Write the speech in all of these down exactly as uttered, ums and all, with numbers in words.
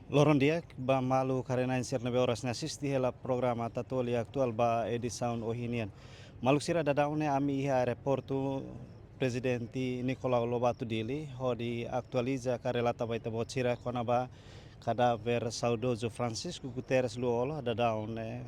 Loron di'ak ba maluk haree-na'in sira ne'ebé oras ne'e asiste hela programa Tatoli Atuál ba edisaun ohin nian. Maluk sira, daudaun ne'e ami iha aeroportu Prezidente Nicolau Lobato Dili, hodi atualiza ka relata ba ita-boot sira kona-ba kadáver saudozu Francisco Guterres Lú-Olo, daudaun ne'e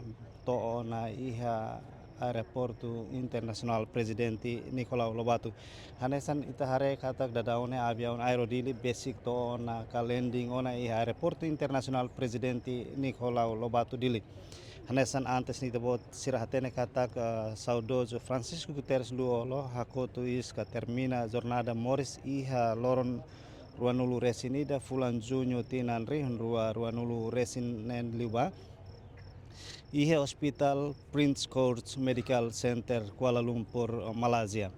to'o ona iha aeroportu internasionál Prezidente Nicolau Lobato. Hanesan ita haree katak daudaun ne'e aviaun Aero Dili besik to'o ona ka landing ona iha aeroportu internasionál Prezidente Nicolau Lobato Dili. Hanesan antes ne'e ita-boot sira hatene katak, eh, saudozu Francisco Guterres Lú-Olo hakotu iis ka termina jornada moris iha loron ruanulu-resin-ida fulan Juñu tinan rihun rua ruanulu-resin-neen liubá, iha Hospital Prince Court Medical Center, Kuala Lumpur, Malázia.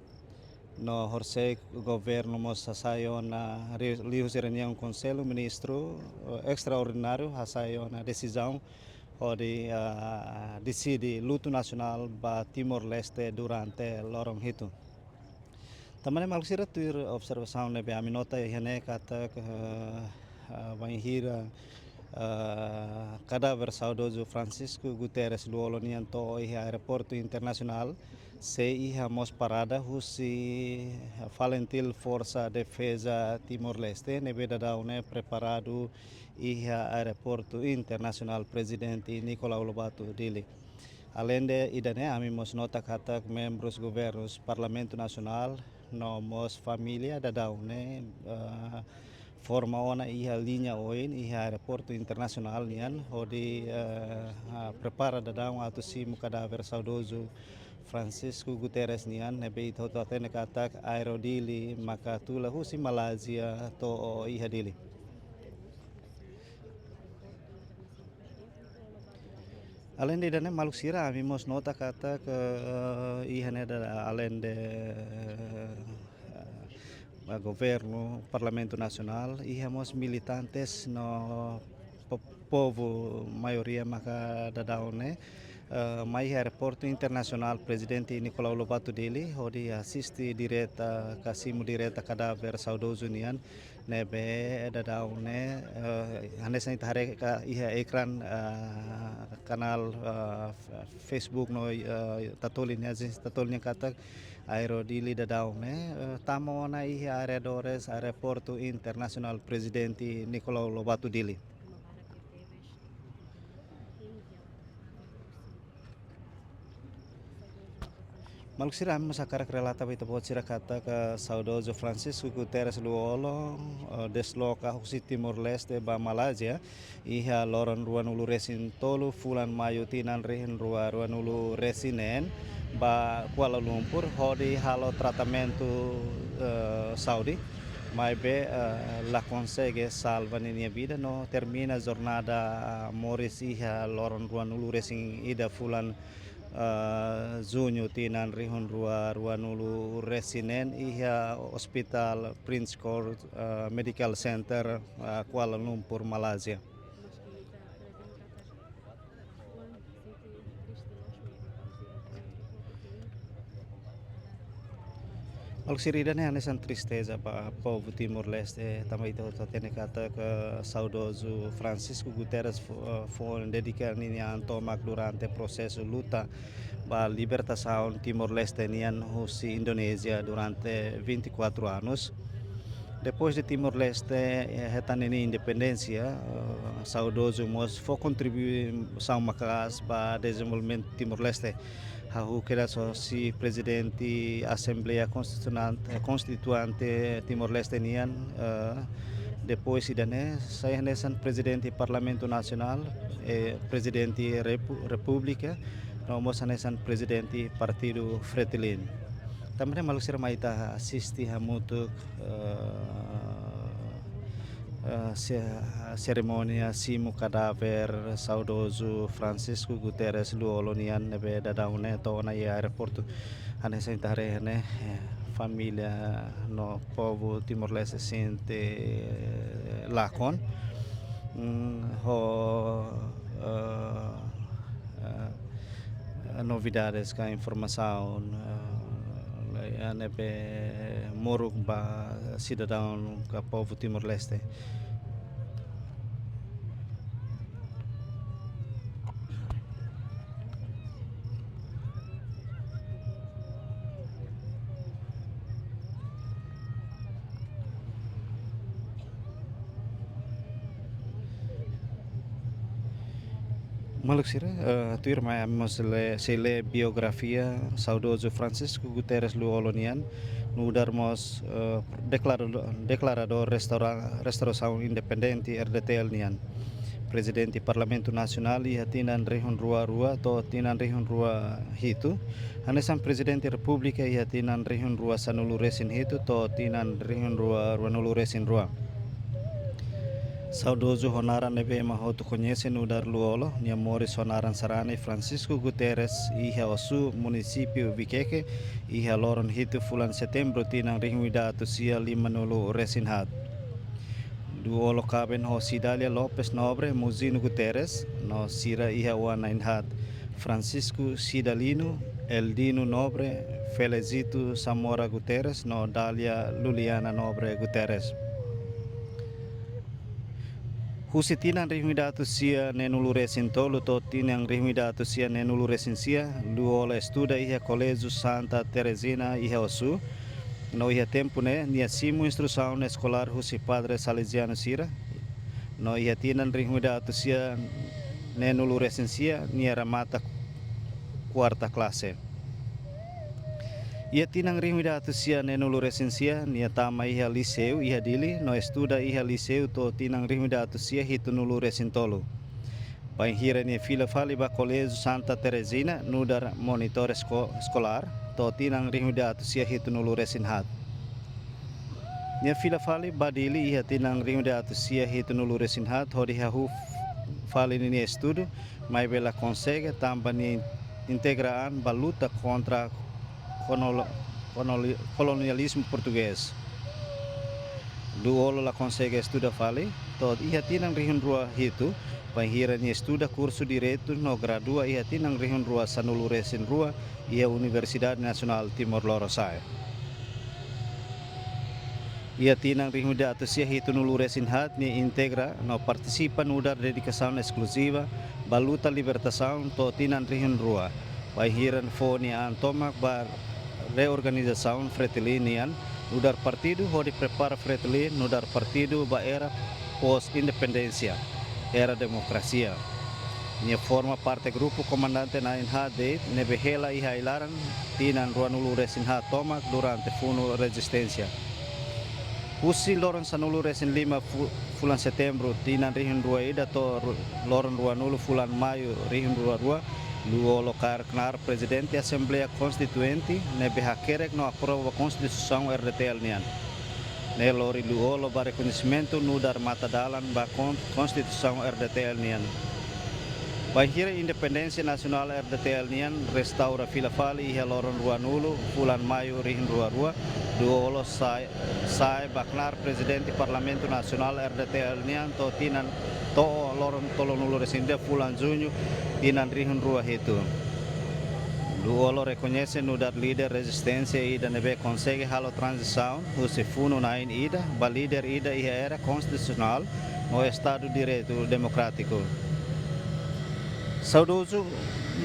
No horiseik governu mós hasai ona ri-, liuhusi reuniaun Konsellu Ministru, eh, estraordináriu hasai ona desizaun hodi, ah, deside lutu nasionál ba Timor-Leste durante loron hitu. Tanba ne'e maluk sira, tuir observasaun ne'ebé ami nota iha ne'e katak, eh, eh, bainhira, eh, kadáver saudozu Francisco Guterres Lú-Olo nian to'o iha aeroportu internasionál, sei iha mós parada husi FALINTIL, Forsa Defeza Timor-Leste, ne'ebé daudaun ne'e preparadu iha aeroportu internasionál Prezidente Nicolau Lobato Dili. Aleinde ida-ne'e, ami mós nota katak membrus governu, Parlamentu Nasionál, no mós família daudaun ne'e, eh, forma ona iha liña oin iha aeroportu internasionál nian, hodi, eh, ah, prepara daudaun atu simu kadáver saudozu Francisco Guterres nian, ne'ebé ita hotu hatene katak Aero Dili maka tula husi Malázia to'o iha Dili. Aleinde ida-ne'e maluk sira, ami mós nota katak, eh, iha ne'e daudaun aleinde, eh, governu, Parlamentu Nasionál, iha mós militantes no po-, povu maioria maka daudaun ne'e, eh, mai iha aeroportu internasionál Prezidente Nicolau Lobato Dili, hodi asiste direta, ka simu direta kadáver saudozu nian, ne'ebé daudaun ne'e, eh, hanesan ita haree ka iha ekrán, eh, kanál, eh, f-, Facebook no, eh, Tatoli nian, Tatoli nian katak Aero Dili daudaun ne'e, eh, tama ona iha arredores aeroportu internasionál Prezidente Nicolau Lobato Dili. Maluk sira, ami mós hakarak relata ba ita-boot sira katak saudozu Francisco Guterres Lú-Olo, eh, desloka husi Timor-Leste ba Malázia iha loron ruanulu-resin-tolu fulan Maiu tinan rihun rua ruanulu-resin-neen ba Kuala Lumpur hodi halo tratamentu, eh, saúde. Maibé, eh, la konsege salva ninia vida no termina jornada, ah, moris iha loron ruanulu-resin-ida fulan, ah, Juñu tinan rihun rua ruanulu-resin-neen iha Hospital Prince Court, ah, Medical Center, ah, Kuala Lumpur, Malázia. Maluk sira, ida-ne'e hanesan tristeza ba povu Timor-Leste, tanba ita hotu hatene katak saudozu Francisco Guterres fo-, foin dedika ninia an tomak durante prosesu luta ba libertasaun Timor-Leste nian husi Indonézia durante vinte e quatro anos. Depois de Timor-Leste, eh, hetan ninia independénsia, eh, saudozu mós fó kontribuisaun maka'as ba dezenvolvimentu Timor-Leste. Hahú kedas hosi Prezidente Asembleia Konstituan-, eh, Konstituinte Timor-Leste nian, eh, depois ida-ne'e, sai hanesan Prezidente Parlamentu Nasionál, eh, Prezidente Repu-, Repúblika, no mós hanesan Prezidente Partidu Fretilin. Tanba ne'e maluk sira, mai ita asiste hamutuk, eh, eh, se-, serimónia simu kadáver saudozu Francisco Guterres Lú-Olo nian ne'ebé daudaun ne'e to'o ona iha aeroportu. Hanesan ita haree ne'e, eh, família no povu Timor-Leste sente, eh, lakon. Mm, ho, eh, eh, novidades ka informasaun, eh, ne'ebé moruk ba sidadaun ka povu Timor-Leste. Maluk sira, eh, tuirmai ami mós sei lee, sei lee biografia saudozu Francisco Guterres Lú-Olo nian, nu'udar mós, eh, deklarado-, deklaradór restaura-, restaurasaun independente R D T L nian. Prezidente Parlamentu Nasionál iha tinan rihun rua rua to'o tinan rihun rua hitu. Hanesan Prezidente Repúblika iha tinan rihun rua sanulu resin hitu to'o tinan rihun rua ruanulu resin rua. Saudozu ho naran ne'ebé ema hotu koñese nu'udar Lú-Olo, nia moris ho naran sarani Francisco Guterres iha Osu, munisípiu Viqueque, iha loron hitu fulan Setembru tinan rihun ida atus sia limanulu resin haat. Lú-Olo kaben ho Cidália Lopes Nobre Muzino Guterres, no sira iha oan na'in haat, Francisco Cidalino, Eldino Nobre, Felicito Samora Guterres, no Dália Luliana Nobre Guterres. Husi tinan rihun ida atus sia neenulu resin tolu to'o tinan rihun ida atus sia neenulu resin sia, Lú-Olo estuda iha Koléjiu Santa Teresina iha Osu, no iha tempu ne'e nia simu instrusaun eskolár husi padre Salesianu sira, no iha tinan rihun ida atus sia neenulu resin sia nia remata kuarta klase. Iha tinan rihun ida atus sia neenulu resin sia nia tama iha liseu iha Dili, no estuda iha liseu to'o tinan rihun ida atus sia hitunulu resin tolu. Bainhira nia fila fali ba Koléjiu Santa Teresina nu'udar monitór esko-, eskolár to'o tinan rihun ida atus sia hitunulu resin haat. Nia fila fali ba Dili iha tinan rihun ida atus sia hitunulu resin haat hodi hahú fali ninia estudu, maibé la konsege tanba nia integra an ba luta kontra konolo-, konoli-, kolonializmu portugés. Lú-Olo la konsege estuda fali to'o iha tinan rihun rua hitu, bainhira nia estuda kursu Direitu no gradua iha tinan rihun rua sanulu resin rua iha Universidade Nasionál Timor Lorosa'e. Iha tinan rihun ida atus sia hitunulu resin haat nia integra no partisipa nu'udar dedikasaun eskluziva ba luta libertasaun to'o tinan rihun rua, bainhira fó nia an tomak ba reorganizasaun Fretilin nian nu'udar partidu hodi prepara Fretilin nu'udar partidu ba era pós-independénsia, era demokrasia. Nia forma parte grupu komandante na'in haat de'it ne'ebé hela iha ai-laran tinan ruanulu resin haat tomak durante funu rezisténsia. Husi loron sanulu resin lima fu-, fulan Setembru tinan rihun rua ida to'o ru-, loron ruanulu fulan Maiu rihun rua rua, Lú-Olo kaer knaar Prezidente Asembleia Konstituinte ne'ebé hakerek no aprova Konstituisaun R D T L nian. Ne'e lori Lú-Olo ba rekoñesimentu nu'udar matadalan ba kon-, Konstituisaun R D T L nian. Bainhira independénsia nasionál R D T L nian restaura fila fali iha loron ruanulu fulan Maiu rihun rua rua, Lú-Olo sa'e, sa'e ba knaar Prezidente Parlamentu Nasionál R D T L nian to'o tinan, to'o loron tolunulu resin ida fulan Juñu tinan rihun rua hitu. Lú-Olo rekoñese nu'udar líder rezisténsia ida ne'ebé konsege halo tranzisaun husi funu na'in ida ba líder ida iha era konstitusionál no Estadu Direitu Demokrátiku. Saudozu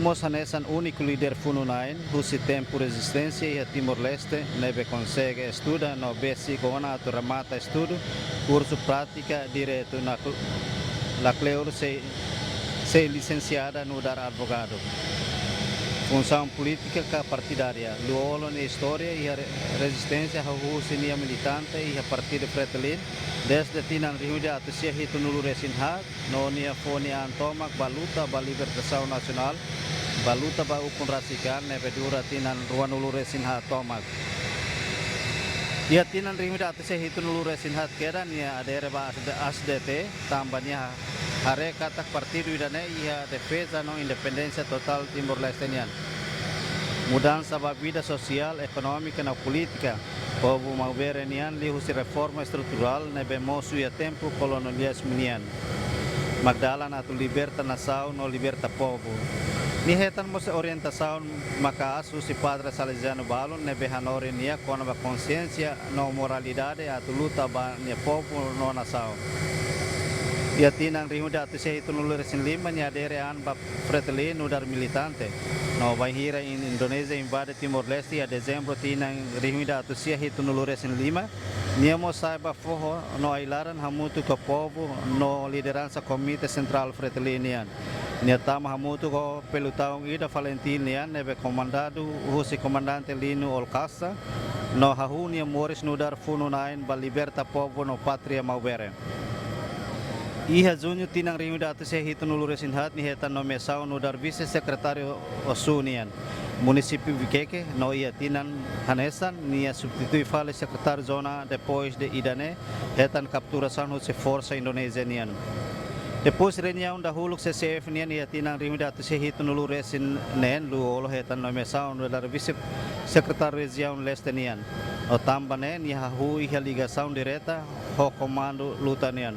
mós hanesan úniku líder funu na'in husi tempu rezisténsia iha Timor-Leste ne'ebé konsege estuda no besik ona atu remata estudu kursu prátika Direitu na Cl-, La Cleur sei, sei lisensiada nu'udar advogadu. Funsaun polítika ka partidária, Lú-Olo nia istória iha re-, rezisténsia hahú husi nia militante iha Partidu Fretilin, dezde tinan rihun ida atus sia hitunulu resin haat, no nia fó nia an tomak ba luta ba libertasaun nasionál, ba luta ba ukun rasik an ne'ebé dura tinan ruanulu resin haat tomak. Iha tinan rihun ida atus sia hitunulu resin haat kedan nia adere ba A S D T, tanba nia haree katak partidu ida-ne'e iha defeza no independénsia totál Timor-Leste nian. Mudansa ba vida sosiál, ekonómika no polítika povu Maubere nian liuhusi reforma estruturál ne'ebé mosu iha tempu kolonializmu nian, mak dalan atu liberta nasaun no liberta povu. Nia hetan mós orientasaun maka'as husi Padre Salesianu balun ne'ebé hanorin nia kona-ba konsiénsia no moralidade atu luta ba nia povu no nasaun. Iha tinan rihun ida atus sia hitunulu resin lima nia adere an ba Fretilin nu'udar militante. No bainhira in-, Indonézia invade Timor-Leste iha Dezembru tinan rihun ida atus sia hitunulu resin lima, nia mós sa'e ba foho no ai-laran hamutuk ho povu no lideransa Komité Sentrál Fretilin nian. Nia tama hamutuk ho pelotaun ida FALINTIL nian ne'ebé komandadu husi Komandante Lino Olkassa, no hahú nia moris nu'udar funu-na'in ba liberta povu no pátria Maubere. Iha Juñu tinan rihun ida atus sia hitunulu resin haat nia hetan nomeasaun nu'udar vise-sekretáriu Osu nian, munisípiu Viqueque, no iha tinan hanesan nia substitui fali sekretáriu zona depois de ida-ne'e hetan kapturasaun husi forsa Indonézia nian. Depois reuniaun dahuluk CCF nian iha tinan rihun ida atus sia hitunulu resin neen, Lú-Olo hetan nomeasaun nu'udar vise-sekretáriu rejiaun leste nian. No tanba ne'e nia hahú iha ligasaun direta ho komandu luta nian.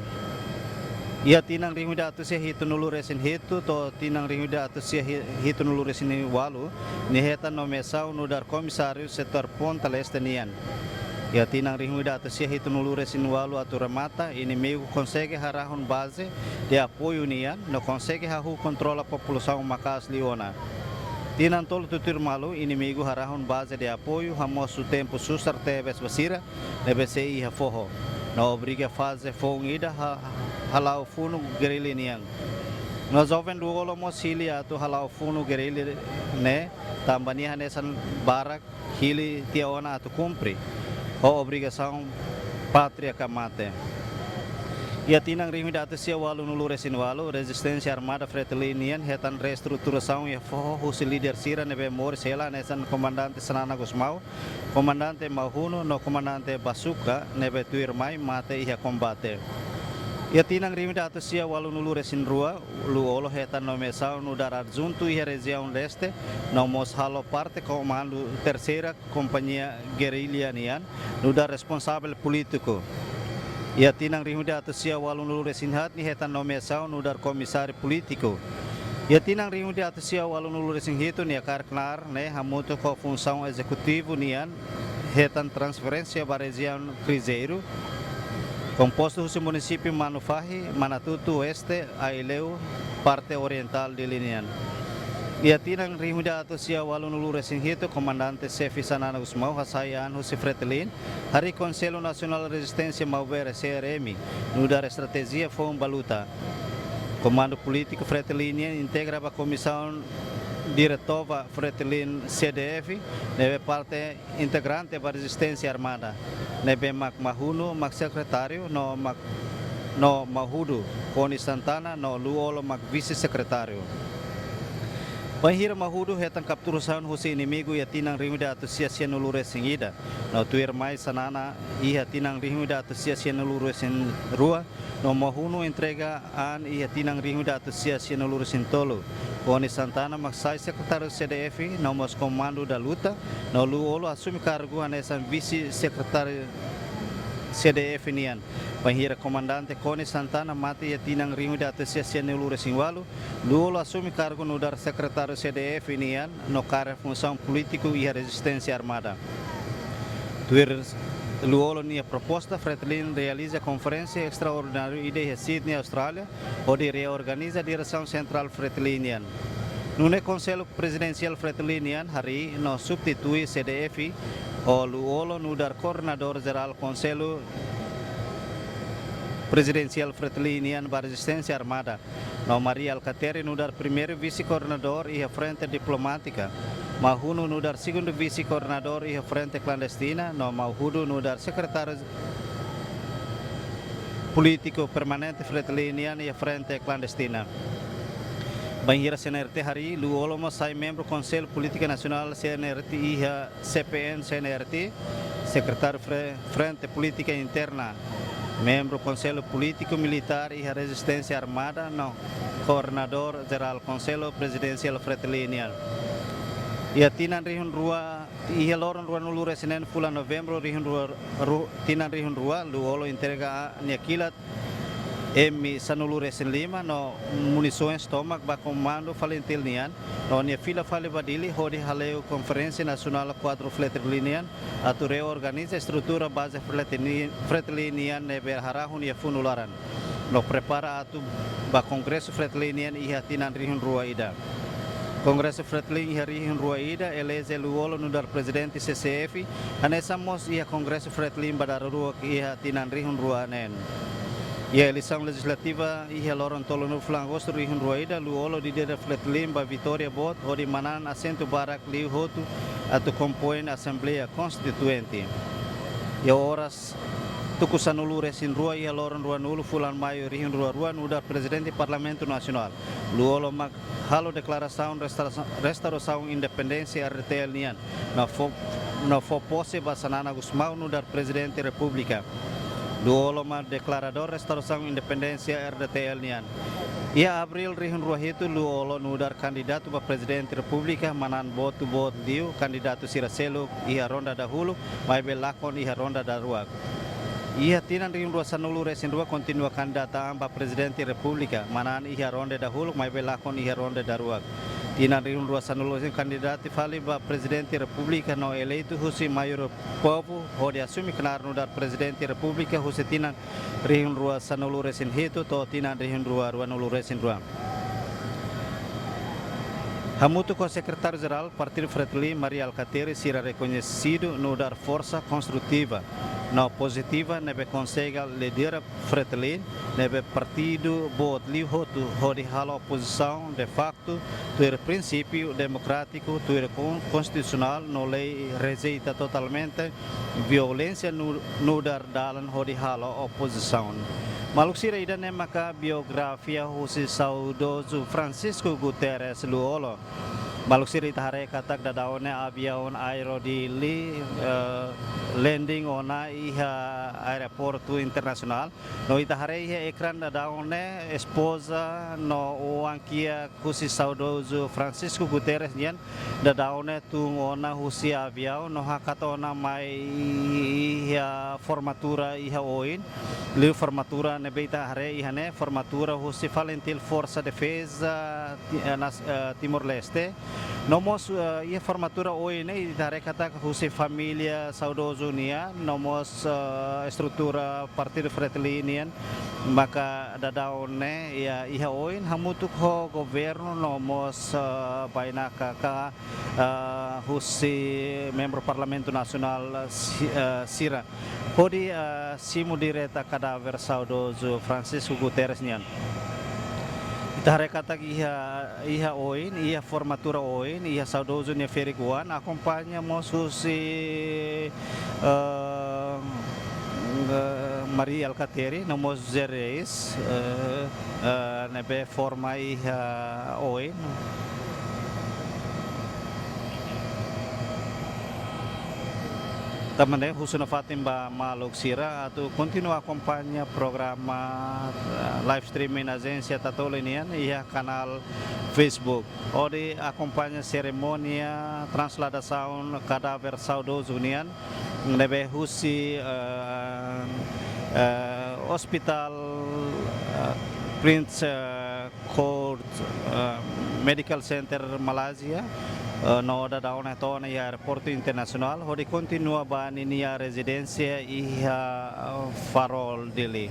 Iha tinan rihun ida atus sia hitunulu resin hitu to'o tinan rihun ida atus sia hi-, hitunulu resin ualu, nia hetan nomeasaun nu'udar komisáriu setór Ponta Leste nian. Iha tinan rihun ida atus sia hitunulu resin ualu atu remata, inimigu konsege harahun baze de apoiu nian, no konsege hahú kontrola populasaun maka'as liu ona. Tinan tolu tutuir malu, inimigu harahun baze de apoiu, hamosu tempu susar tebes ba sira ne'ebé sei iha foho, no obriga faze foun ida ha-, hala'o funu gerilla nian. No joven Lú-Olo mós hili atu hala'o funu gerilla ne'e, tanba nia hanesan barak hili tiha ona atu kumpre ho obrigasaun pátria ka mate. Iha tinan rihun ida atus sia ualunulu resin ualu, rezisténsia armada FRETILIN nian hetan reestruturasaun iha foho husi líder sira ne'ebé moris hela hanesan Komandante Xanana Gusmão, Komandante Maun Hunu no Komandante Basuka ne'ebé tuirmai mate iha kombate. Iha tinan rihun ida atus sia ualunulu resin rua, Lú-Olo hetan nomeasaun nu'udar adjuntu iha rejiaun leste, no mós halo parte komandu terseira kompañia gerilla nian, nu'udar responsavel polítiku. Iha tinan rihun ida atus sia ualunulu resin haat nia hetan nomeasaun nu'udar komisáriu polítiku. Iha tinan rihun ida atus sia ualunulu resin hitu nia hakarak knaar ne'e hamutuk ho funsaun ezekutivu nian hetan transferénsia ba rejiaun Cruzeiro, kompostu husi munisípiu Manufahi, Manatuto Oeste, Aileu, parte orientál Dili nian. Iha tinan rihun ida atus sia ualunulu resin hitu, Komandante Xefe Xanana Gusmão hasai an husi FRETILIN, harii Konsellu Nasionál Rezisténsia Maubere, C R M, nu'udar estratéjia foun ba luta. Komandu polítiku FRETILIN nian integra ba Komisaun Diretóva FRETILIN C D F, ne'ebé parte integrante ba rezisténsia armada, ne'ebé mak Maun Hunu mak sekretáriu, no mak, no Maun Hudu, Koni Santana, no Lú-Olo mak vise-sekretáriu. Bainhira Maun Hudu hetan kapturasaun husi inimigu iha tinan rihun ida atus sia sianulu resin ida, no tuirmai Xanana iha tinan rihun ida atus sia sianulu resin rua, no Maun Hunu entrega an iha tinan rihun ida atus sia sianulu resin tolu. Koni Santana mak sai sekretáriu C D F, no mós komandu da luta, no Lú-Olo asume kargu hanesan vise-sekretáriu C D F nian. Bainhira Komandante Koni Santana mate iha tinan rihun ida atus sia sianulu resin ualu, Lú-Olo asume kargu nu'udar sekretáriu C D F nian, no kaer funsaun polítiku iha rezisténsia armada. Tuir Lú-Olo nia proposta, FRETILIN realiza konferénsia estraordinária ida iha Sydney, Austrália, hodi reorganiza diresaun sentrál FRETILIN nian. Nune'e Konsellu Prezidensiál FRETILIN nian harii no substitui C D F ho Lú-Olo nu'udar koordenadór jerál Konsellu Prezidensiál FRETILIN nian ba rezisténsia armada, no Mari Alkatiri nu'udar primeiru vise-koordenadór iha frente diplomátika, Maun Hunu nu'udar segundu vise-koordenadór iha frente klandestina, no Maun Hudu nu'udar sekretáriu polítiku permanente FRETILIN nian iha frente klandestina. Bainhira C N R T harii, Lú-Olo mós sai membru Konsellu Polítika Nasionál C N R T iha C P N C N R T, sekretáriu fre-, Frente Polítika Interna, membru Konsellu Polítiku Militár iha Rezisténsia Armada, no koordenadór jerál Konsellu Prezidensiál FRETILIN nian. Iha tinan rihun rua, iha loron ruanulu resin neen fulan Novembru rihun rua, ru-, tinan rihun rua, Lú-Olo entrega an nia kilat M sanulu resin lima no munisoens tomak ba komandu FALINTIL nian, no nia fila fali ba Dili hodi hale'u Konferénsia Nasionál Kuadru FRETILIN nian, atu reorganiza estrutura baze FRETILIN, FRETILIN nian ne'ebé harahun iha funu laran, no prepara atu ba Kongresu FRETILIN nian iha tinan rihun rua ida. Kongresu FRETILIN iha rihun rua ida eleje Lú-Olo nu'udar prezidente C C F, hanesan mós iha Kongresu FRETILIN ba dala rua iha tinan rihun rua neen. Iha eleisaun lejizlativa iha loron tolunulu fulan Agostu rihun rua ida, Lú-Olo lidera Fretilin ba vitória boot hodi manán asentu barak liu hotu atu kompoin Asembleia Konstituinte. Iha oras tuku sanulu resin rua iha loron ruanulu fulan Maiu rihun rua rua, nu'udar Prezidente Parlamentu Nasionál, Lú-Olo mak halo deklarasaun restaurasaun, restaurasaun independénsia R D T L nian, no fó, no fó pose ba Xanana Gusmão nu'udar Prezidente Repúblika. Lú-Olo mak deklaradór restaurasaun independénsia R D T L nian. Iha Abríl rihun rua hitu, Lú-Olo nu'udar kandidatu ba Prezidente Repúblika manán votu boot liu kandidatu sira seluk iha ronda dahuluk, maibé lakon iha ronda daruak. Iha tinan rihun rua sanulu resin rua kontinua kandidata an ba Prezidente Repúblika, manán iha ronda dahuluk, maibé lakon iha ronda daruak. Tinan rihun rua sanulu resin kandidata fali ba Prezidente Repúblika no eleitu husi maioria povu hodi asume knaar nu'udar Prezidente Repúblika husi tinan rihun rua sanulu resin hitu to'o tinan rihun rua ruanulu resin rua. Hamutuk ho Sekretáriu Jerál Partidu Fretilin, Mari Alkatiri, sira rekoñesidu nu'udar forsa konstrutiva no pozitiva ne'ebé konsege lidera Fretilin, ne'ebé partidu boot liu hotu hodi halo opozisaun de facto tuir prinsípiu demokrátiku, tuir kon-, konstitusionál no lei, rejeita totalmente violénsia nu-, nu'udar dalan hodi halo opozisaun. Maluk sira, ida-ne'e maka biografia husi saudozu Francisco Guterres Lú-Olo. Maluk sira, ita haree katak daudaun ne'e aviaun Aero Dili, eh, landing ona iha aeroportu internasionál. No ita haree iha ekrán daudaun ne'e, espoza no oan kiak husi saudozu Francisco Guterres nian daudaun ne'e tun ona husi aviaun no hakat ona mai iha formatura iha oin. Liu formatura ne'ebé ita haree iha ne'e, formatura husi FALINTIL, Forsa Defeza Ti-, eh, Nas-, eh, Timor-Leste. No mós, eh, iha formatura oin ne'e ita haree katak husi família saudozu nian, no mós, eh, estrutura Partidu Fretilin nian, maka daudaun ne'e iha, iha oin hamutuk ho governu no mós, eh, bainaka ka, eh, husi membru Parlamentu Nasionál, eh, si-, eh, sira hodi, eh, simu direta kadáver saudozu Francisco Guterres nian. Ita haree katak iha, iha oin, iha formatura oin, iha saudozu nia ferik-oan, akompaña mós husi, eh, eh, Mari Alkatiri, no mós José Reis, eh, eh, ne'ebé forma iha oin. Tanba ne'e husu nafatin ba maluk sira atu kontinua akompaña programa, eh, live streaming Ajénsia Tatoli nian iha kanál Facebook. Hodi akompaña serimónia transladasaun kadáver saudozu nian ne'ebé husi, eh, eh, Hospital, eh, Prince, eh, Court, eh, Medical Center Malázia, eh, no daudaun ne'e to'o ona iha aeroportu internasionál, hodi kontinua ba ninia rezidénsia iha, eh, Farol Dili.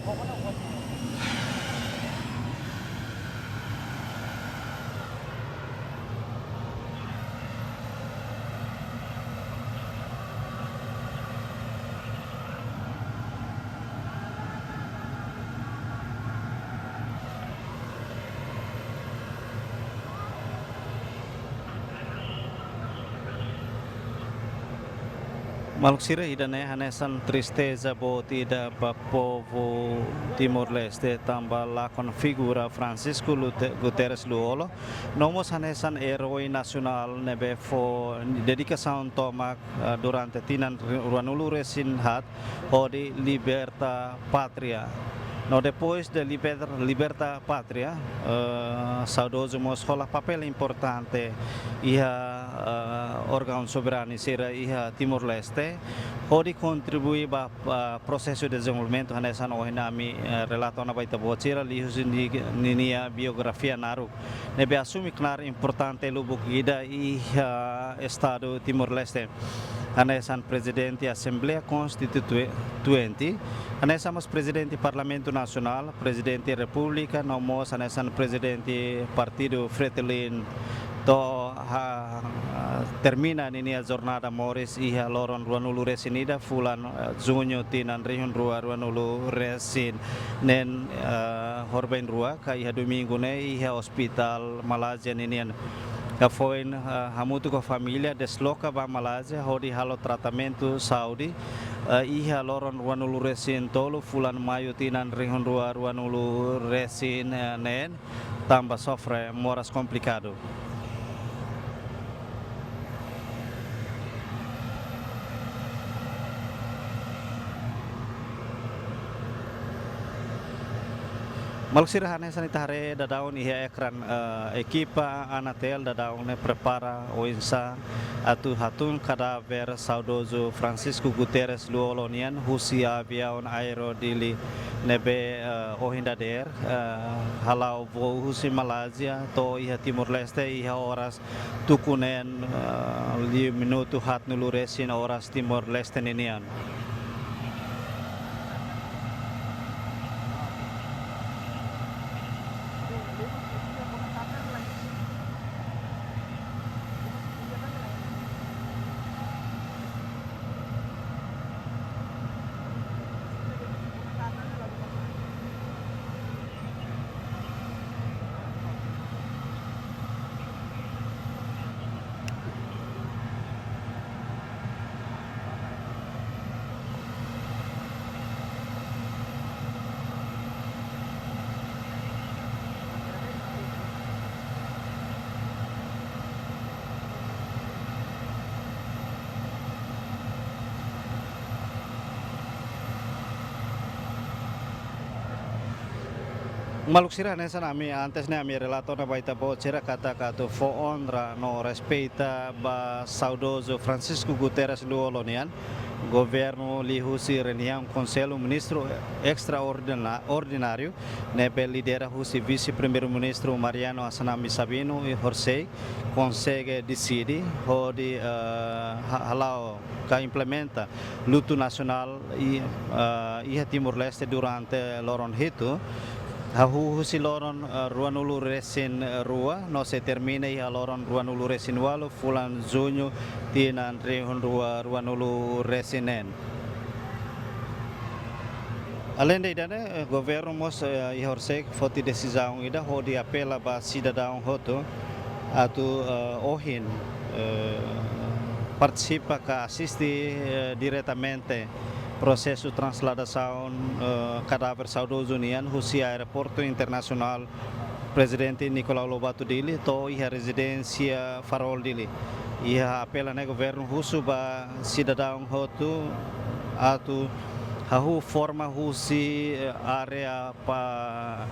Maluk sira, ida-ne'e hanesan tristeza boot ida ba povu Timor-Leste tanba lakon figura Francisco Lute-, Guterres Lú-Olo, no mós hanesan eroi nasionál ne'ebé fó dedikasaun tomak, eh, durante tinan ri-, ruanulu resin haat hodi liberta pátria. No depois de liber-, liberta pátria, eh, saudozu mós hola papél importante iha, eh, órgaun soberanu sira iha Timor-Leste, hodi kontribui ba, ba prosesu dezenvolvimentu hanesan ohin ami, eh, relata ona ba ita-boot sira liuhusi ni-, ninia biografia naruk ne'ebé asume knaar importante lubuk ida iha Estadu Timor-Leste. Hanesan Prezidente Asembleia Konstituinte, hanesan mós Prezidente Parlamentu Nasionál, Prezidente Repúblika, no mós hanesan Prezidente Partidu Fretilin to'o ha-, termina ninia jornada moris iha loron ruanulu resin ida fulan, eh, Juñu tinan rihun rua ruanulu resin neen, eh, horibainrua ka iha Domingu ne'e iha ospitál Malázia ninian. Hafoin, eh, hamutuk ho família desloka ba Malázia hodi halo tratamentu saúde, eh, iha loron ruanulu resin tolu fulan Maiu tinan rihun rua ruanulu resin, eh, neen, tanba sofre moras komplikadu. Maluk sira, hanesan ita haree daudaun iha ekran, eh, ekipa Anatel daudaun ne'e prepara oinsá atu hatún kadáver saudozu Francisco Guterres Lú-Olo nian husi aviaun Aero Dili ne'ebé, eh, ohin dadeer, eh, hala'o voo husi Malázia to'o iha Timor-Leste iha oras tuku neen, eh, liu minutu haatnulu resin oras Timor-Leste ninian. Maluk sira, hanesan ami antes ne'e ami relata ona ba ita-boot sira katak atu fó onra no respeita ba saudozu Francisco Guterres Lú-Olo nian, governu liuhusi reuniaun Konsellu Ministru Estraordina-, Ordináriu ne'ebé lidera husi Vise-Primeiru-Ministru Mariano Assanami Sabino horisehik konsege deside hodi, eh, ha-, hala'o ka implementa lutu nasionál i, eh, iha Timor-Leste durante loron hitu, hahú husi loron, eh, ruanulu resin rua no sei termina iha loron ruanulu resin ualu fulan Juñu tinan rihun rua ruanulu resin neen. Aleinde ida-ne'e, eh, governu mós, eh, iha horisehik foti desizaun ida hodi apela ba sidadaun hotu atu, eh, ohin, eh, partisipa ka asiste, eh, diretamente prosesu transladasaun, eh, kadáver saudozu nian husi Aeroportu Internasionál Prezidente Nicolau Lobato Dili to'o iha rezidénsia Farol Dili. Iha apela ne'e governu husu ba sidadaun hotu atu hahú forma husi, eh, área pa,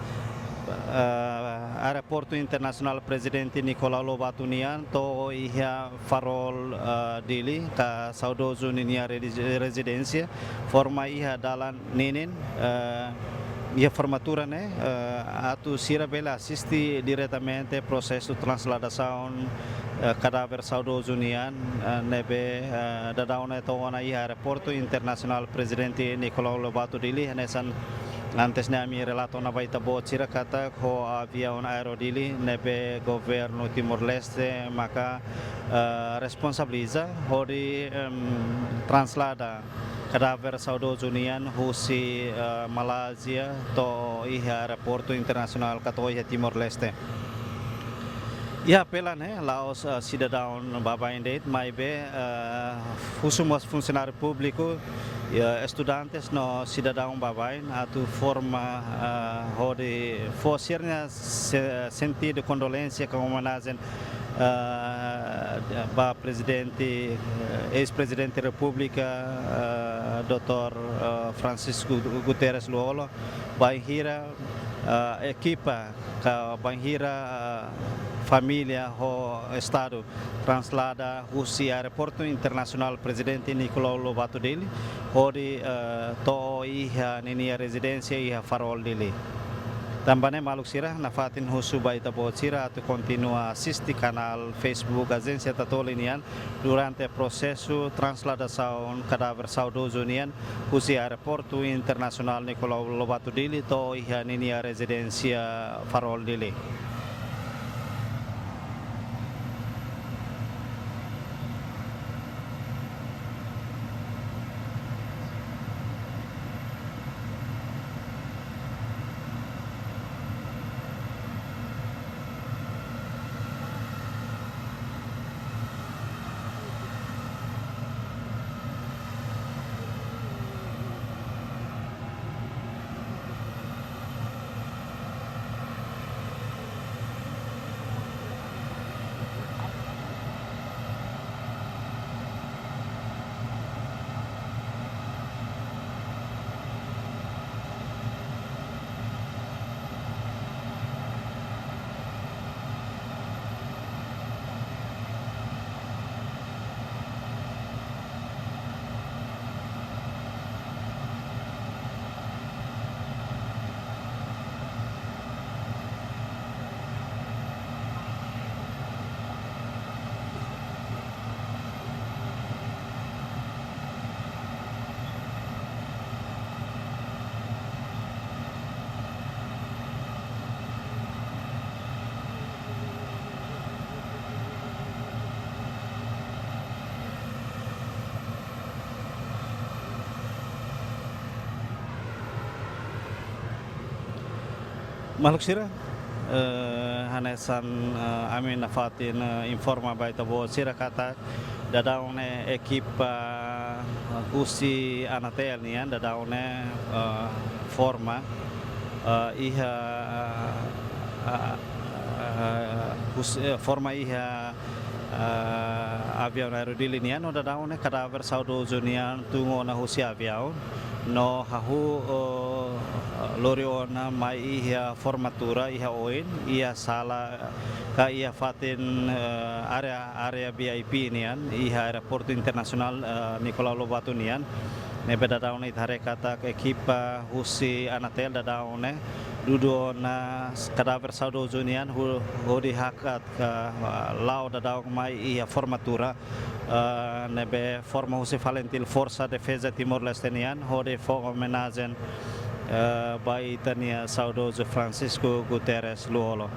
eh, Aeroportu Internasionál Prezidente Nicolau Lobato nian to'o iha Farol, eh, Dili ka saudozu ninia redi-, rezidénsia, forma iha dalan ninin, eh, iha formatura ne'e, eh, atu sira bele asiste diretamente prosesu transladasaun, eh, kadáver saudozu nian, eh, ne'ebé, eh, daudaun ne'e to'o ona iha Aeroportu Internasionál Prezidente Nicolau Lobato Dili, hanesan antes ne'e ami relata ona ba ita-boot sira katak ho aviaun Aero Dili ne'ebé governu Timor-Leste maka, eh, responsabiliza hodi, em, translada kadáver saudozu nian husi, eh, Malázia to'o iha Aeroportu Internasionál ka to'o iha Timor-Leste. Iha apela ne'e la'ós, eh, sidadaun baibain de'it, maibé, eh, husu mós funsionáriu públiku, eh, estudantes no sidadaun baibain atu forma, eh, hodi fó sira-nia se-, sentidu kondolénsia ka omenajen, eh, ba Prezidente, eh, eis-Prezidente Repúblika, eh, doutór, eh, Francisco Guterres Lú-Olo, bainhira, eh, ekipa ka bainhira, eh, família ho Estadu translada husi Aeroportu Internasionál Prezidente Nicolau Lobato Dili hodi, eh, to'o iha ninia rezidénsia iha Farol Dili. Tanba ne'e maluk sira, nafatin husu ba ita-boot sira atu kontinua asiste kanál Facebook Ajénsia Tatoli nian durante prosesu transladasaun kadáver saudozu nian husi Aeroportu Internasionál Nicolau Lobato Dili to'o iha ninia rezidénsia Farol Dili. Maluk sira, eh, hanesan, eh, ami nafatin, eh, informa ba ita-boot sira katak daudaun ne'e ekipa, eh, husi Anatel nian daudaun ne'e, eh, forma, eh, iha, eh, eh, hus-, eh, forma iha, eh, aviaun Aero Dili nian, no daudaun ne'e kadáver saudozu nian tun ona husi aviaun no hahú, eh, lori ona mai iha formatura iha oin, iha sala ka iha fatin, eh, área, área V I P nian, iha Aeroportu Internasionál, eh, Nicolau Lobato nian. Ne'ebé daudaun ne'e ita haree katak ekipa husi Anatel daudaun ne'e dudu ona kadáver saudozu nian hu-, hodi hakat ka, ah, la'o daudaun mai iha formatura, ah, ne'ebé forma husi FALINTIL Forsa Defeza Timor-Leste nian, hodi fó omenajen, ah, ba ita-nia saudozu Francisco Guterres Lú-Olo.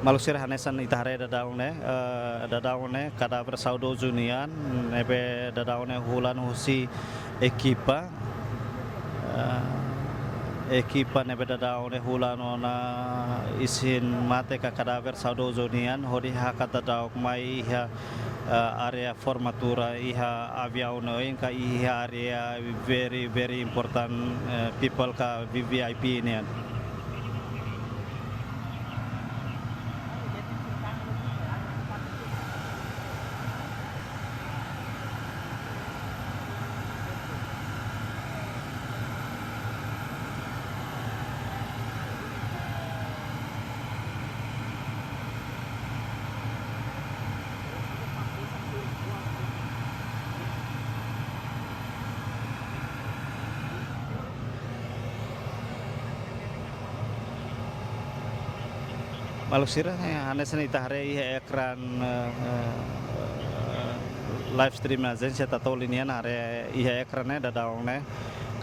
Maluk sira, hanesan ita haree daudaun ne'e, eh, daudaun ne'e kadáver saudozu nian, ne'ebé daudaun ne'e hulan husi ekipa, eh, ekipa ne'ebé daudaun ne'e hulan ona isin-mate ka kadáver saudozu nian, hodi hakat daudaun mai iha, eh, área formatura iha aviaun ne'e oin ka iha área very, very important, eh, people ka V V I P nian. Maluk sira, eh, hanesan ita haree iha ekran, eh, eh, live stream Ajénsia Tatoli nian, haree iha ekran ne'e daudaun ne'e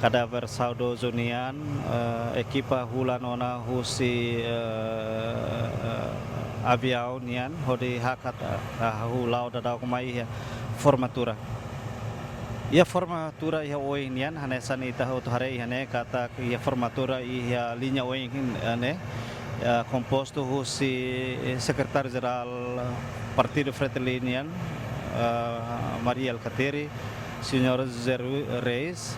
kadáver saudozu nian, eh, ekipa hulan ona husi, eh, eh, aviaun nian hodi hakat, eh, hahú la'o daudaun mai iha formatura. Iha formatura iha oin nian, hanesan ita hotu haree iha ne'e katak iha formatura iha liña oin, eh, ne'e, eh, kompostu husi Sekretáriu Jerál Partidu FRETILIN nian, eh, Mari Alkatiri, Señór José Ru-, Reis,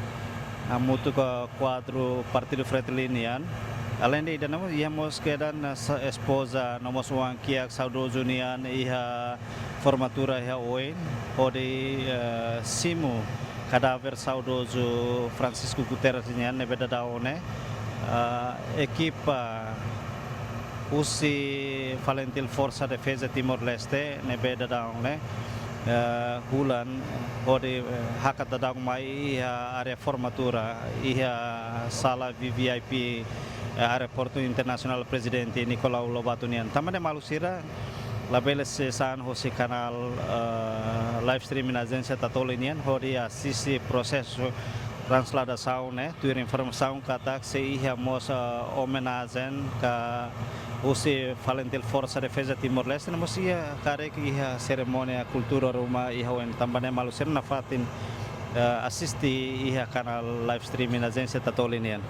hamutuk ho kuadru Partidu FRETILIN nian. Aleinde ida-ne'e mós, iha mós kedan, eh, sa-, espoza no mós oan kiak saudozu nian iha formatura iha oin, hodi, eh, simu kadáver saudozu Francisco Guterres nian ne'ebé daudaun ne'e, eh, ekipa husi FALINTIL Forsa Defeza Timor-Leste ne'ebé daudaun ne'e, eh, hulan hodi, eh, hakat daudaun mai iha área formatura, iha sala V V I P, eh, Aeroportu Internasionál Prezidente Nicolau Lobato nian. Tanba ne'e maluk sira, labele sesán hosi kanál, eh, live streaming Ajénsia Tatoli nian, hodi asiste prosesu transladasaun ne'e, tuir informasaun katak sei iha mós, eh, omenajen ka husi FALINTIL Forsa Defeza Timor-Leste, no mós iha karik iha serimónia kultura ruma iha oin, tanba ne'e maluk sira nafatin, eh, asiste iha kanál live streaming Ajénsia Tatoli nian.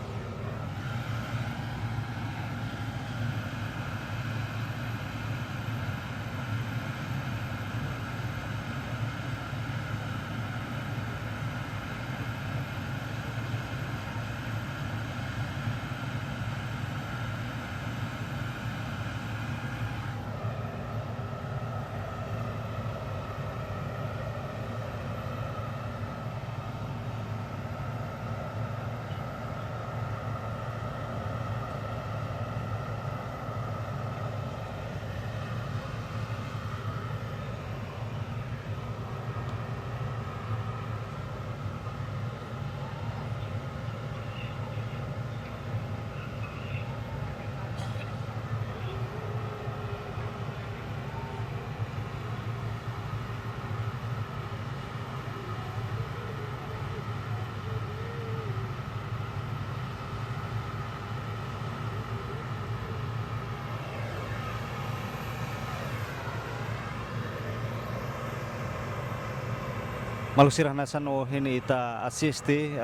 Maluk sira, hanesan ohin ita asiste, eh,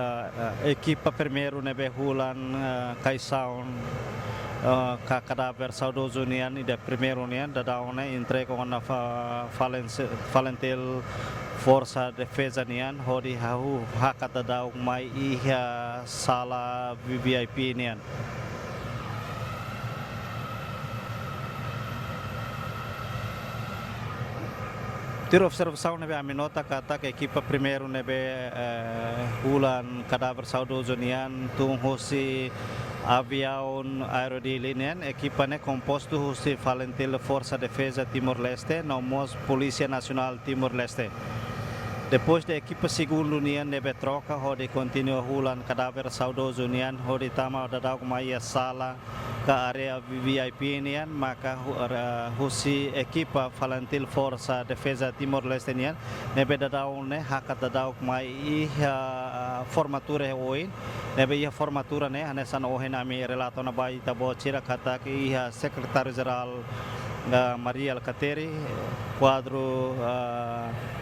eh, ekipa primeiru ne'ebé hulan, eh, kaixaun, eh, ka kadáver saudozu nian, ida primeiru nian, daudaun ne'e entrega ona Fa-, Falence-, Falintil Forsa Defeza nian, hodi hahú hakat daudauk mai iha sala V V I P nian. Tuir observasaun ne'ebé ami nota katak ekipa primeiru ne'ebé, eh, hulan kadáver saudozu nian tun husi aviaun Aero Dili nian, ekipa ne'e kompostu husi Falintil Forsa Defeza Timor-Leste, no mós Polísia Nasionál Timor-Leste. Depois de ekipa segundu nian ne'ebé troka hodi kontinua hulan kadáver saudozu nian hodi tama daudauk mai iha sala ka área V V I P nian, maka hu-, ra-, husi ekipa Falintil Forsa Defeza Timor-Leste nian, ne'ebé daudaun ne'e hakat daudauk mai iha formatura oin, ne'ebé iha formatura ne'e, hanesan ohin ami relata ona ba ita-boot sira katak iha Sekretáriu Jerál, eh, Mari Alkatiri, kuadru, eh,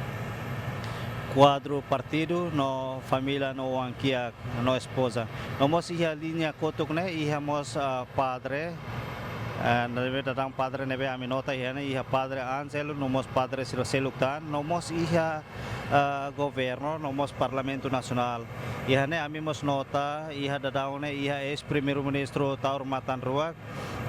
kuadru partidu no família no oan-kiak no espoza. No mós iha liña kotuk ne'e, iha mós, ah, padre, ah, ne'ebé daudaun padre ne'ebé ami nota iha ne'e, iha Padre Ângelo, no mós padre sira seluk tan, no mós iha, ah, governu, no mós Parlamentu Nasionál. Iha ne'e ami mós nota, iha daudaun ne'e, iha eis-Primeiru-Ministru Taur Matan Ruak,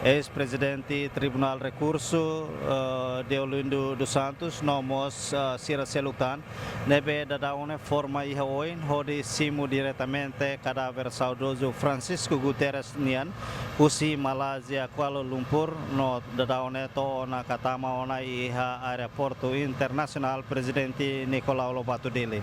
eis-Prezidente Tribunál Rekursu, eh, Deolindo dos Santos, no mós, eh, sira seluk tan, ne'ebé daudaun ne'e forma iha oin hodi simu diretamente kadáver saudozu Francisco Guterres nian, husi Malázia, Kuala Lumpur, no daudaun ne'e to'o ona ka tama ona iha Aeroportu Internasionál Prezidente Nicolau Lobato Dili.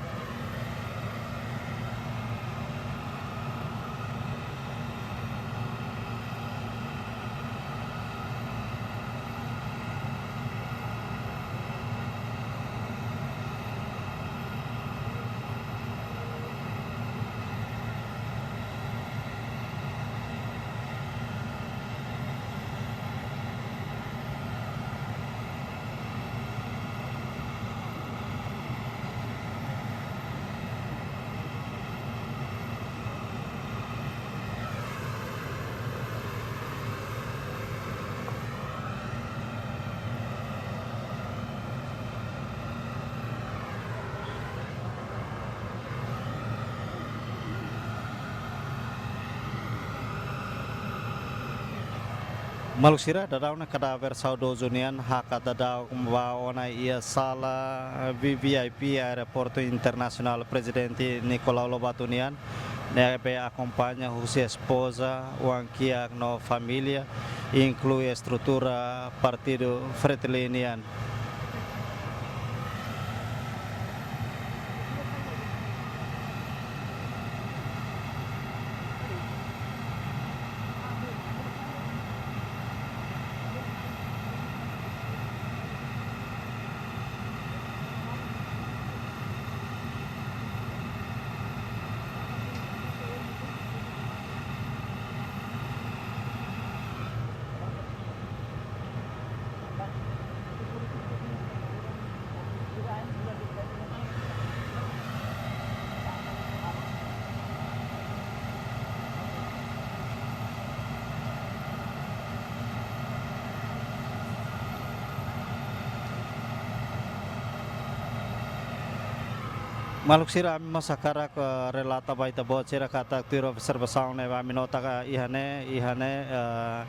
Maluk sira, daudaun ne'e kadáver saudozu nian hakat daudaun ba ona iha sala V V I P Aeroportu Internasionál Prezidente Nicolau Lobato nian, ne'ebé akompaña husi espoza, oan-kiak no família, inklui estrutura partidu Fretilin nian. Maluk sira, ami mós hakarak, eh, relata ba ita-boot sira katak tuir observasaun ne'ebé ami nota ka iha ne'e, iha ne'e, eh,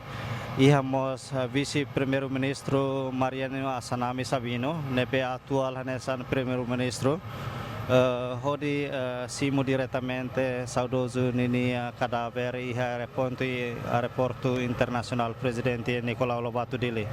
iha mós, eh, Vise-Primeiru-Ministru Mariano Assanami Sabino, ne'ebé atuál hanesan Primeiru-Ministru, eh, hodi, eh, simu diretamente saudozu ninia kadáver iha aeroportu, Aeroportu Internasionál Prezidente Nicolau Lobato Dili.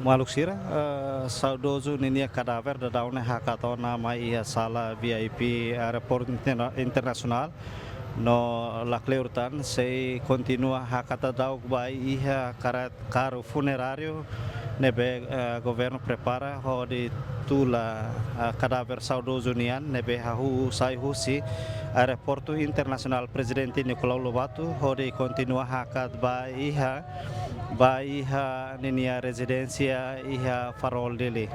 Maluk sira, eh, saudozu ninia kadáver daudaun ne'e hakat ona mai iha sala V I P Aeroportu Interna-, Internasionál, no lakleur tan sei kontinua hakat daudauk ba iha karet karu funeráriu ne'ebé, eh, governu prepara hodi tula, eh, kadáver saudozu nian ne'ebé hahú sai husi Aeroportu Internasionál Prezidente Nicolau Lobato hodi kontinua hakat ba iha, ba iha ninia rezidénsia iha Farol, Dili.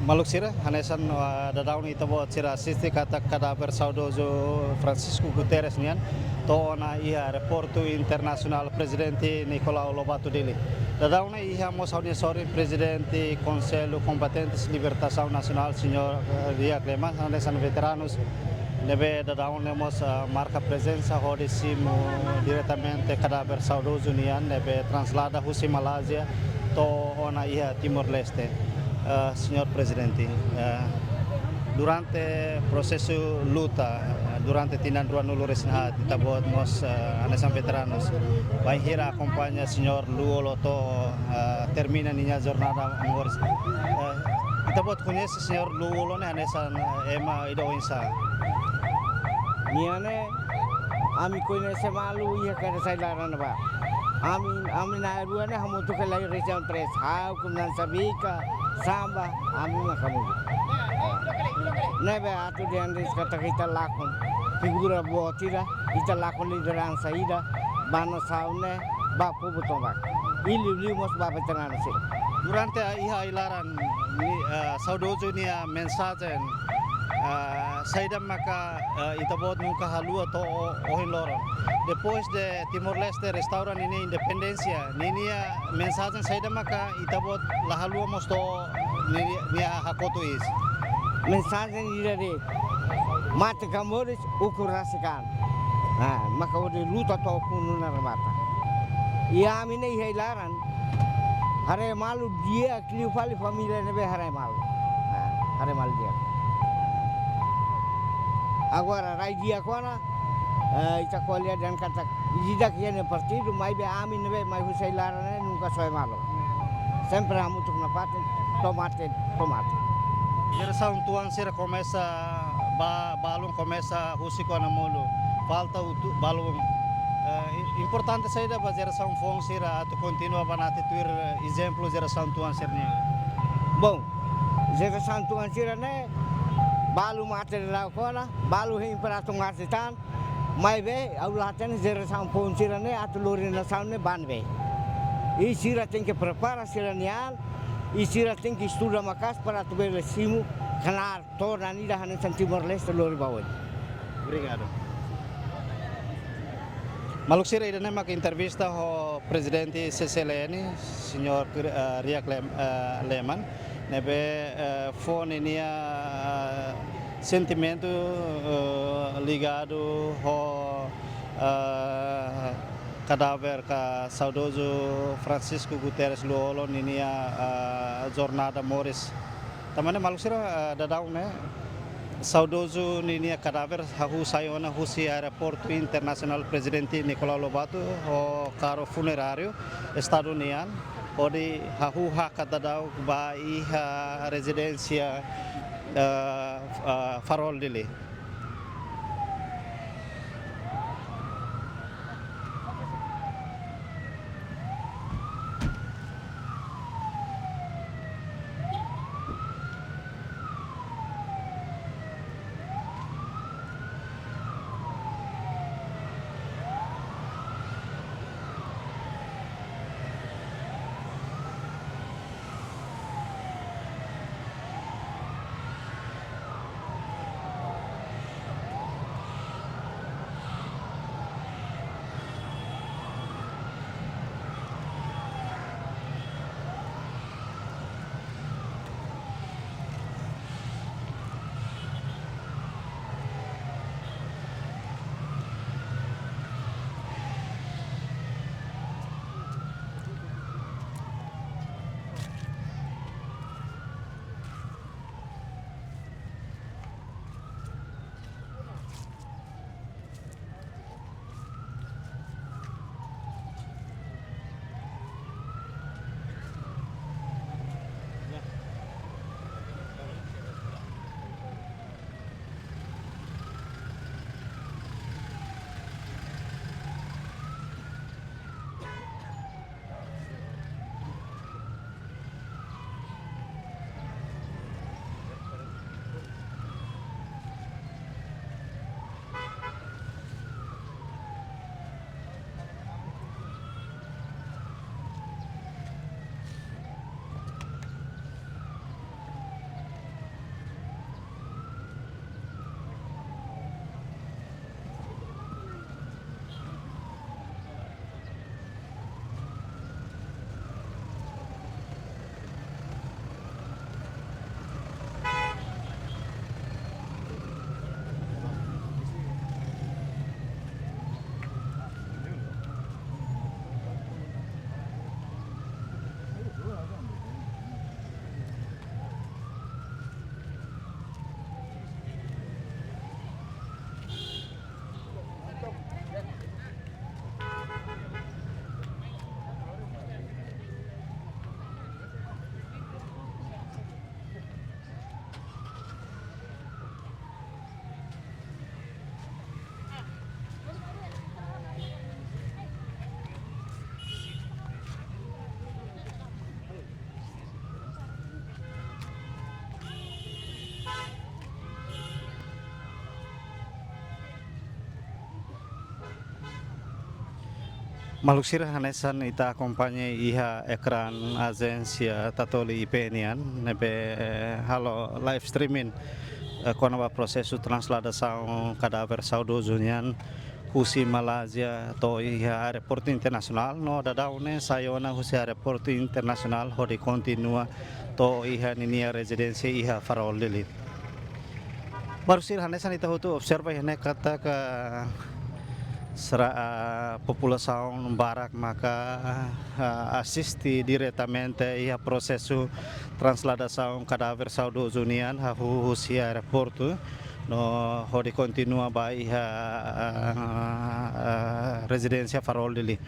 Maluk sira, hanesan, ah, daudaun ita-boot sira asiste katak kadáver saudozu Francisco Guterres nian to'o ona iha Aeroportu Internasionál Prezidente Nicolau Lobato Dili. Daudaun ne'e iha mós ha'u-nia sorin Prezidente Konsellu Kombatentes Libertasaun Nasionál, Señór, eh, Riak Lehmann, hanesan veteranus ne'ebé daudaun ne'e mós, ah, marka prezensa hodi simu diretamente kadáver saudozu nian ne'ebé traslada husi Malázia to'o ona iha Timor-Leste. Eh, Señór Prezidente, eh, durante prosesu luta, eh, durante tinan ruanulu-resin-haat, ita-boot mós, eh, hanesan veteranus, bainhira akompaña Señór Lú-Olo to'o, eh, termina ninia jornada moris. Eh, ita-boot koñese Señór Lú-Olo ne'e hanesan, eh, ema ida oinsá? Nia ne'e, ami koñese malu iha kedas ai-laran ne'ebá. Ami, ami na'in-rua ne'e hamutuk iha rejiaun tres, ha'u, Komandante Sabika, Samba, ami maka hamutuk. Ne'ebé atu dehan de'it katak ita lakon figura boot ida, ita lakon lideransa ida ba nasaun ne'e, ba povu tomak. I liuliu mós ba veteranu sira. Durante iha ai-laran, ni, eh, saudozu nia mensajen, eh, saida maka, eh, ita-boot nunka haluha to'o ohin loron. Depois de Timor-Leste restaura ninia independénsia, ninia mensajen saida maka ita-boot la haluha mós to'o ni-, nia hakotu iis? Mensajen ida de'it: mate ka moris, ukun rasik an. Ah, maka hodi luta to'o funu ona remata. I ami ne'e iha ai-laran haree malu di'ak liu fali família ne'ebé haree malu. Ah, haree malu di'ak. Agora, rai di'ak ona, eh, ita ko'alia dehan katak ida-idak iha nia partidu, maibé ami ne'ebé mai husi ai-laran ne'e nunka soe malu. Sempre hamutuk nafatin, to'o mate, to'o mate. Jerasaun tuan sira komesa ba, balun komesa husik ona monu. Falta utu balun. Eh, i-, importante saida ba jerasaun foun sira atu kontinua banati tuir, eh, ezemplu jerasaun tuan sira-nian? Bom, jerasaun tuan sira-ne'e balu mate daudauk ona, balu hein para tungar sitan, maibé ha'u la hatene jerasaun foun sira-ne'e atu lori nasaun ne'e ba ne'ebé. I sira tenke prepara sira-nia an, i sira tenke estuda maka'as para atu bele simu knaar todan ida hanesan Timor-Leste lori ba oin. Obrigadu. Maluk sira, ida-ne'e mak entrevista ho Prezidente C C L N, Señór Kir-, eh, Riak Lem-, eh, Lehmann, ne'ebé, eh, fó ninia, eh, sentimentu, eh, ligadu ho, eh, kadáver ka saudozu Francisco Guterres Lú-Olo ninia, eh, jornada moris. Tanba ne'e maluk sira, eh, daudaun ne'e saudozu ninia kadáver hahú sai ona husi Aeroportu Internasionál Prezidente Nicolau Lobato ho karru funeráriu Estadu nian, hodi hahú hakat daudauk ba iha rezidénsia, eh, eh, Farol Dili. Maluk sira, hanesan ita akompaña iha ekran ajénsia Tatoli I P nian, ne'ebé, eh, halo live streaming, eh, kona-ba prosesu trasladasaun kadáver saudozu nian husi Malázia to'o iha aeroportu internasionál, no daudaun ne'e sai ona husi aeroportu internasionál hodi kontinua to'o iha ninia rezidénsia iha Farol, Dili. Maluk sira, hanesan ita hotu observa iha ne'e katak sira, ah, populasaun barak maka, ah, asiste diretamente iha prosesu trasladasaun kadáver saudozu nian hahú husi aeroportu no hodi kontinua ba iha, ah, ah, rezidénsia Farol, Dili.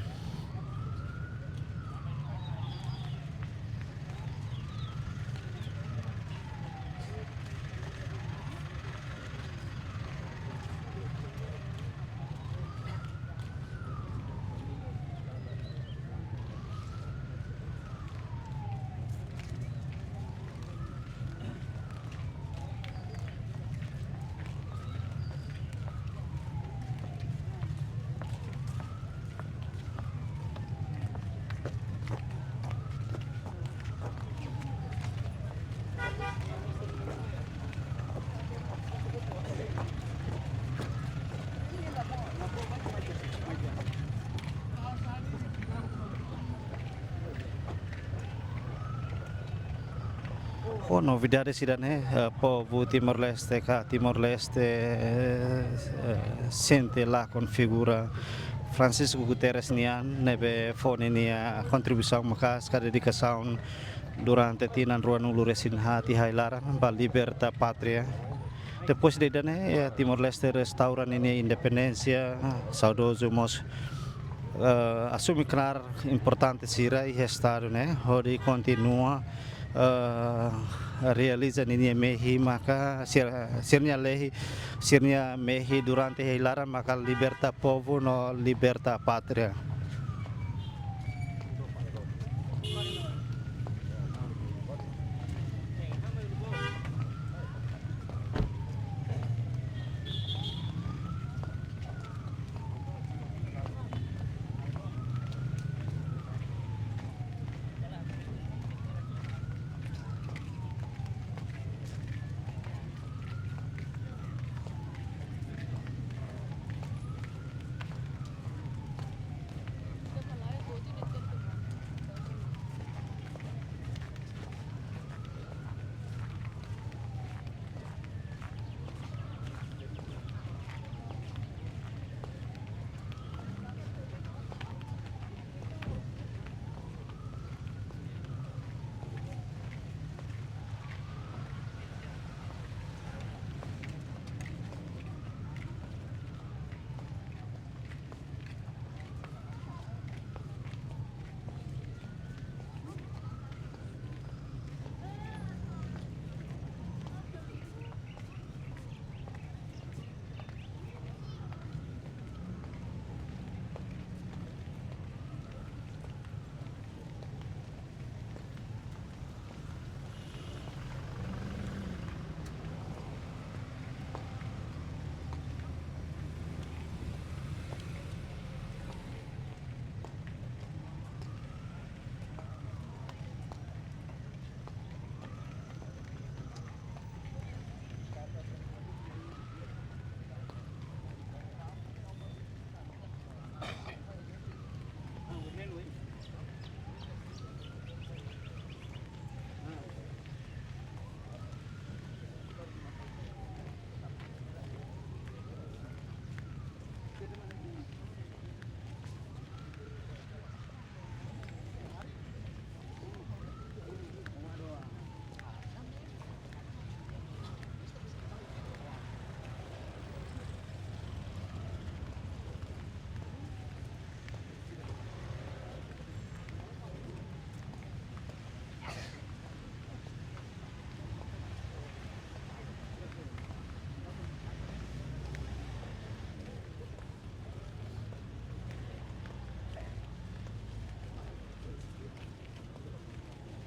Ho novidade sira-ne'e, eh, povu Timor-Leste ka Timor-Leste, eh, eh, sente lakon figura Francisco Guterres nian, ne'ebé fó ninia kontribuisaun maka'as ka dedikasaun durante tinan ruanulu-resin-haat iha ai-laran ba liberta pátria. Depois de ida-ne'e, eh, Timor-Leste restaura ninia independénsia, saudozu mós, eh, asume knaar importante sira iha estadu ne'e, hodi kontinua, eh, realiza ninia mehi maka sir-, sira-nia lehi, sira-nia mehi durante iha ai-laran maka liberta povu no liberta pátria.